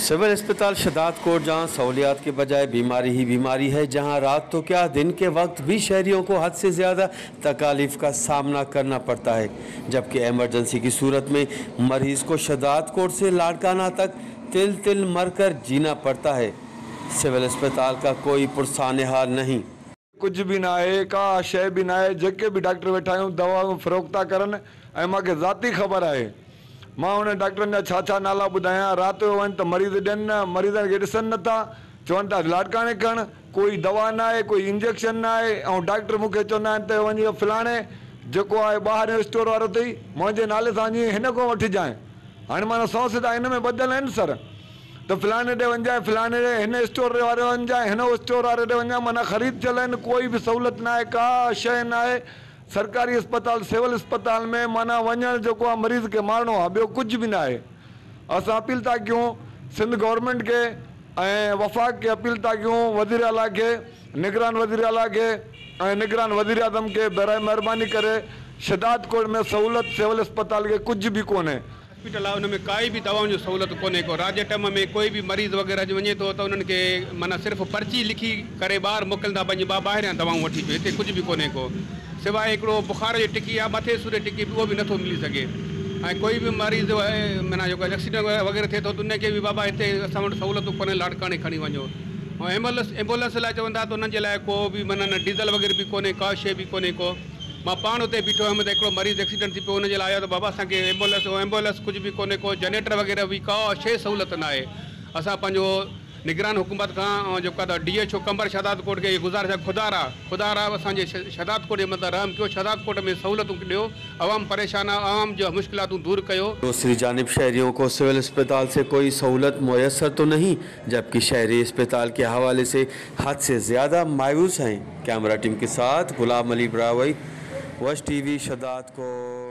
Civil अस्पताल शहदादकोट, जहां सहूलियात के बजाय बीमारी ही बीमारी है, जहां रात तो क्या दिन के वक्त भी शहरियों को हद से ज़्यादा तकालीफ का सामना करना पड़ता है, जबकि एमरजेंसी की सूरत में मरीज़ को शहदादकोट से लाड़काना तक तिल तिल मरकर जीना पड़ता है। सिविल अस्पताल का कोई पुरसान हाल नहीं। कुझु बि न आहे, का शइ बि न आहे। जेके बि डॉक्टर वेठा आहियूं दवाऊं फ़रोख़्त था करनि ऐं मूंखे ज़ाती ख़बर आहे। मां हुन डॉक्टरनि जा छा छा नाला ॿुधायां। राति जो वञ त मरीज़ ॾियनि न, मरीज़नि खे ॾिसनि नथा, चवनि था लाड़काणे खण, कोई दवा न आहे, कोई इंजेक्शन न आहे। ऐं डॉक्टर मूंखे चवंदा आहिनि त वञी फलाणे जेको आहे ॿाहिरियों स्टोर वारो अथई, मुंहिंजे नाले सां वञी हिन खां वठिजांइ। हाणे माना सौ सिधा हिन में ॿधल आहिनि सर, त फलाणे ॾे वञिजांइ, फलाणे ॾे हिन स्टोर वारे वञिजांइ, हिन स्टोर वारे ॾे वञिजांइ, माना ख़रीद थियल आहिनि, कोई बि सहूलियत न आहे, का शइ न आहे। सरकारी अस्पताल सिविल अस्पताल में माना वञणु जेको आहे मरीज़ खे मारणो आहे, ॿियो कुझु बि न आहे। असां अपील था कयूं सिंध गवर्नमेंट खे ऐं वफ़ाक़ खे, अपील था कयूं वज़ीर आला खे, निगरान वज़ीर आला खे ऐं निगरान वज़ीर आज़म खे, बराए महिरबानी करे शहदादकोट में सहूलियत सिविल अस्पताल खे कुझु बि कोन्हे। हॉस्पिटल आहे उन में काई बि दवाउनि जो सहूलियत कोन्हे को। राति जे टाइम में कोई बि मरीज़ वग़ैरह जो वञे थो त उन्हनि खे माना सिर्फ़ु पर्ची लिखी करे ॿाहिरि मोकिलींदा, पंहिंजी ॿाहिरियां दवाऊं वठी अचो, हिते कुझु बि कोन्हे को। सिवाइ हिकिड़ो बुखार जी टिकी आहे, मथे सुर जी टिकी, उहो बि नथो मिली सघे। ऐं कोई बि मरीज़ माना जेको एक्सीडेंट वग़ैरह थिए थो त उनखे बि बाबा हिते असां वटि सहूलियतूं कोन्हे, लाड़काणे खणी वञो। ऐं एम्बुलेंस लाइ चवंदा त उन्हनि जे लाइ को बि माना न डीज़ल वग़ैरह बि कोन्हे, का शइ बि कोन्हे को। मां पाण उते बीठो हुयुमि त हिकिड़ो मरीज़ एक्सीडेंट थी पियो, उनजे लाइ आयो त बाबा असांखे एम्बुलेंस एम्बुलेंस कुझु बि कोन्हे को, जनरेटर वग़ैरह बि का शइ सहूलियत न आहे। असां पंहिंजो निगरान हुकूमत खां ऐं जेको आहे DHO Qambar Shahdadkot खे गुज़ारिश आहे, ख़ुदारा असांजे शहदादकोट जे मथां रहम कयो, शहदादकोट में सहूलियतूं ॾियो, अवाम परेशान आहे, अवाम जो मुश्किलातूं दूर कयो। दूसरी जानिब शहरियों को सिविल अस्पताल से कोई सहूलत मुयस्सर तो नहीं, जबकि शहरी अस्पताल के हवाले से हद से ज़्यादा मायूस हैं। कैमरा टीम के साथ गुलाम अली ब्रावई, वश TV, Shahdadkot.